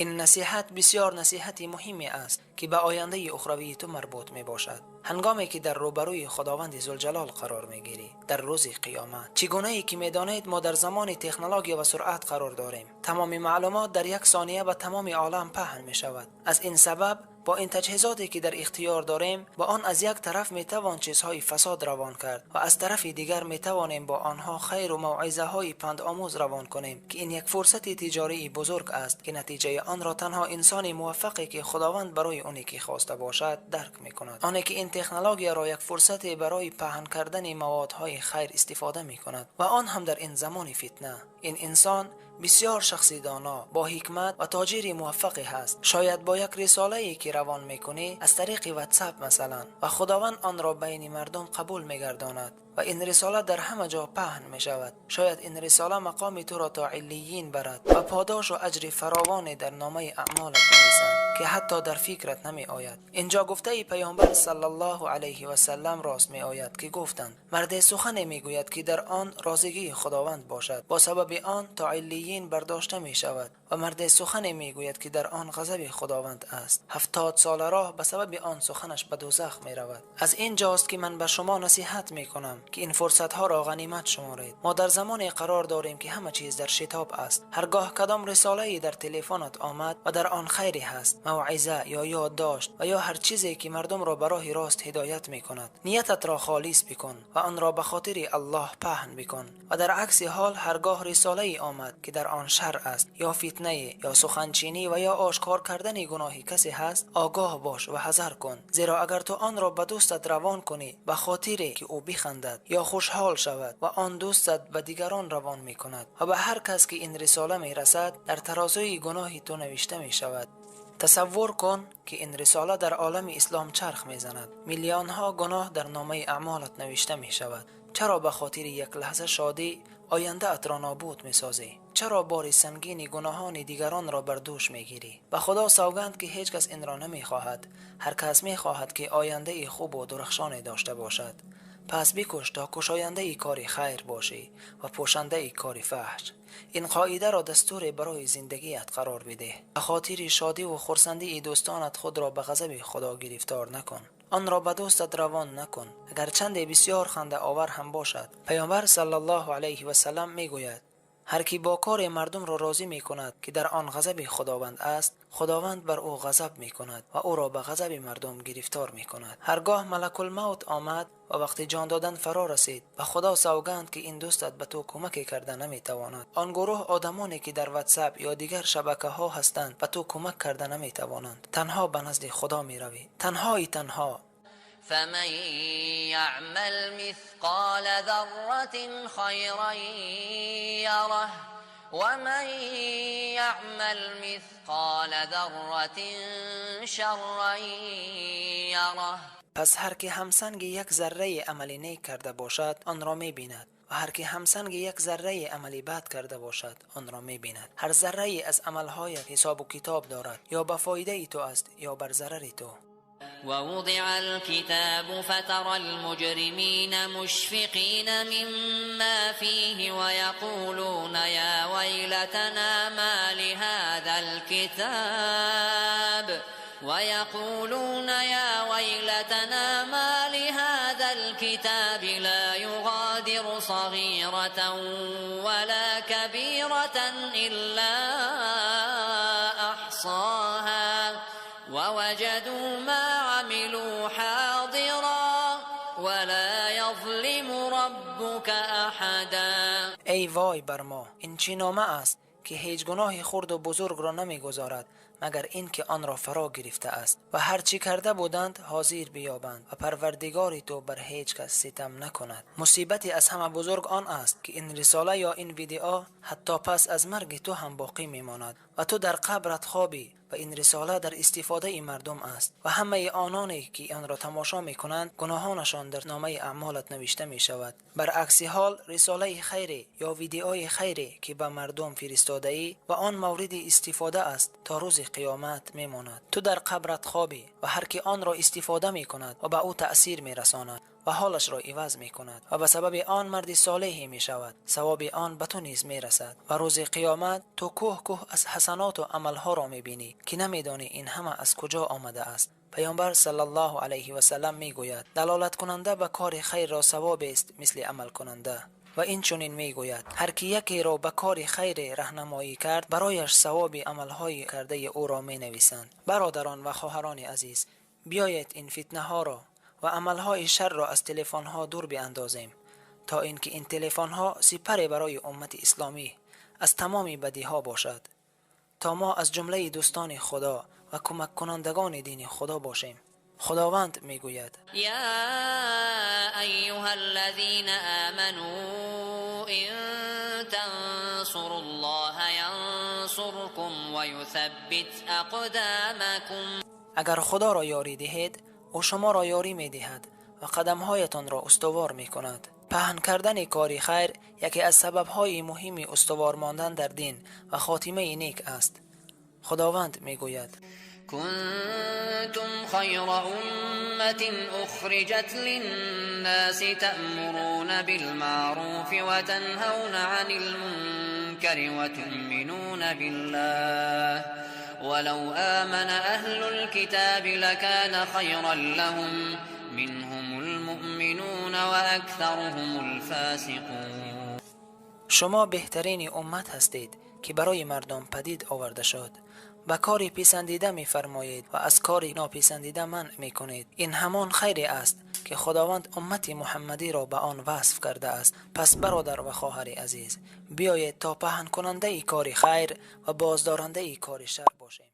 Ин насиҳат бисёр насиҳати муҳиме аст, ки ба ояндаи ухравии ту марбут мебошад. Ҳангоме ки дар рӯбарӯи Худованди Зулҷалол қарор мегирӣ дар рӯзи қиёмат. Чӣ гунае ки медонед, мо дар замони технология ва суръат қарор дорем. Тамоми маълумот дар як сония ба тамоми олам паҳн мешавад. Аз ин сабаб бо ин таҷҳизоте ки дар ихтиёр дорем, бо он аз як тараф метавон чизҳои фасод равон кард ва аз тарафи дигар метавонем бо онҳо хайру мавъизаҳои пандомӯз равон кунем, ки ин як фурсати тиҷории бузург аст, ки натиҷаи онро танҳо инсони муваффақе ки Худованд барои оне ки хоста бошад дарк мекунад. Оне ки ин технологияро як фурсате барои паҳн кардани маводҳои хайр истифода мекунад ва он ҳам дар ин замони фитна. Ин инсон бисёр шахси доно, бо ҳикмат ва тоҷири муваффақе ҳаст. Шояд бо як рисолае ки равон мекунӣ аз тариқи WhatsApp масалан, ва Худованд онро байни мардум қабул мегардонад ва ин рисола дар ҳама ҷо паҳн мешавад. Шояд ин рисола мақоми туро то иллиюн барад ва подошу аҷри фаровоне дар номаи аъмолат нависанд, ки ҳатто дар фикрат намеояд. Инҷо гуфтаи паёмбар саллаллоҳу алайҳи васаллам рост меояд, ки гуфтанд: марде сухане мегӯяд, ки дар он розигии Худованд бошад, бо сабаби он то иллиюн бардошта мешавад, ва марде сухане мегӯяд, ки дар он ғазаби Худованд аст, 70 сола роҳ ба сабаби он суханаш ба дӯзах меравад. Аз ин ҷост ки ман ба шумо насиҳат мекунам, ки ин фурсатҳоро ғанимат шуморед. Мо дар замоне қарор дорем, ки ҳама чиз дар шитоб аст. Ҳаргоҳ кадом рисолае дар телефонат омад ва дар он хайре ҳаст, мавъиза ё ёддошт ва ё ҳар чизе ки мардумро ба роҳи рост ҳидоят мекунад, ниятатро холис бикун ва онро ба хотири Аллоҳ паҳн бикун. Ва дар акси ҳол ҳаргоҳ рисолае омад, ки дар он шар аст ё фитнае ё суханчинӣ ва ё ошкор кардани гуноҳи касе ҳаст, огоҳ бош ва ҳазар кун. Зеро агар ту онро ба дӯстат равон кунӣ ба хотире ки ӯ бихандад ё хушҳол шавад, ва он дӯстат ба дигарон равон мекунад ва ба ҳар кас ки ин рисола мерасад, дар тарозуи гуноҳи ту навишта мешавад. Тасаввур кун, ки ин рисола дар олами ислом чарх мезанад. Миллионҳо гуноҳ дар номаи аъмолат навишта мешавад. Чаро ба хотири як лаҳза шодӣ ояндаатро нобуд месозӣ? Чаро бори сангини гуноҳони дигаронро бар дӯш мегирӣ? Ба Худо савганд, ки ҳеҷ кас инро намехоҳад. Ҳар кас мехоҳад, ки ояндаи хубу дурахшоне дошта бошад. Пас бикӯш то кушояндаи кори хайр бошӣ ва пӯшандаи кори фаҳш. Ин қоидаро дастуре барои зиндагият қарор бидеҳ. Ба хотири шодиву хурсандии дӯстонат худро ба ғазаби Худо гирифтор накун. Онро ба дӯстат равон накун, агарчанде бисёр хандаовар ҳам бошад. Паёмбар саллаллоҳу алайҳи васаллам мегӯяд: ҳар ки бо коре мардумро розӣ мекунад, ки дар он ғазаби Худованд аст, Худованд бар ӯ ғазаб мекунад ва ӯро ба ғазаби мардум гирифтор мекунад. Ҳаргоҳ малакулмавт омад ва вақти ҷон додан фаро расид, ба Худо савганд, ки ин дӯстат ба ту кӯмаке карда наметавонад. Он гурӯҳ одамоне ки дар WhatsApp ё дигар шабакаҳо ҳастанд, ба ту кӯмак карда наметавонанд. Танҳо ба назди Худо меравӣ, танҳои танҳо. فمن يعمل مثقال ذرة خيرا يره ومن يعمل مثقال ذرة شرا يره. پس هر که همسنگ یک ذره عمل نیک کرده باشد، آن را میبیند و هر که همسنگ یک ذره عملی بد کرده باشد، آن را میبیند. هر ذره از عملهای حساب و کتاب دارد، یا به فایده تو است یا بر ضرر تو. ووضع الكتاب فترى المجرمين مشفقين مما فيه ويقولون يا ويلتنا ما لهذا الكتاب ويقولون يا ويلتنا ما لهذا الكتاب لا يغادر صغيرة ولا كبيرة إلا أحصاها ووجدوا ما عملوا حاضرا ولا يظلم ربك أحدا. ای وای بر ما، این چی نامه است که هیچ گناهی خرد و بزرگ را نمیگذارد مگر اینکه آن را فرا گرفته است و هر چی کرده بودند حاضر بیابند و پروردگار تو بر هیچ کس ستم نکند. مصیبتی از همه بزرگ آن است که این رساله یا این ویدئو حتی پس از مرگ تو هم باقی میماند و تو در قبرت خوابی و این رساله در استفاده مردم است و همه آنانی که آن را تماشا میکنند گناهانشان در نامه اعمالت نوشته می شود. برعکس حال، رساله خیری یا ویدئوی خیری که به مردم فرستاده ای و آن مورد استفاده است، تا روز قیامت میماند. تو در قبرت خوابی و هر کی آن را استفاده می کند و به او تأثیر می رساند. ва ҳолашро иваз мекунад ва ба сабаби он марди солеҳе мешавад. Савоби он ба ту низ мерасад ва рӯзи қиёмат ту кӯҳ кӯҳ аз ҳасаноту амалҳоро мебинӣ, ки намедонӣ ин ҳама аз куҷо омада аст. Паёмбар саллаллоҳу алайҳи васаллам мегӯяд: далолаткунанда ба кори хайрро савобест мисли амалкунанда. Ва инчунин мегӯяд: ҳар ки якеро ба кори хайре раҳнамоӣ кард, барояш савоби амалҳои кардаи ӯро менависанд. Бародарон ва хоҳарони азиз, биёед ин фитнаҳоро ва амалҳои шарро аз телефонҳо дур биандозем, то ин ки ин телефонҳо сипаре барои уммати исломӣ аз тамоми бадиҳо бошад, то мо аз ҷумлаи дӯстони Худо ва кӯмаккунандагони дини Худо бошем. Худованд мегӯяд: Я айюҳаллазина аману ин тансуруллоҳа янсуркум ва юсаббит ақдамакум. Агар Худоро ёрӣ диҳед, ӯ шуморо ёрӣ медиҳад ва қадамҳоятонро устувор мекунад. Паҳн кардани кори хайр яке аз сабабҳои муҳими устувор мондан дар дин ва хотимаи нек аст. Худованд мегӯяд: кунтум хайра умматин ухриҷат линнаси таъмуруна билмаъруфи ва танҳавна анил мункари ва туъминуна биллаҳ валав амана аҳлул китаби лакана хайран лаҳум минҳумул муъминуна ва аксаруҳумул фосиқун. Шумо беҳтарини уммат ҳастед, ки барои мардум падид оварда шуд. Ба кори писандида мефармоед ва аз кори нописандида манъ мекунед. Ин ҳамон хайре аст, ки Худованд уммати муҳаммадиро ба он васф кардааст. Пас бародар ва хоҳари азиз, биёед то паҳнкунандаи кори хайр ва боздорандаи кори шар бошем.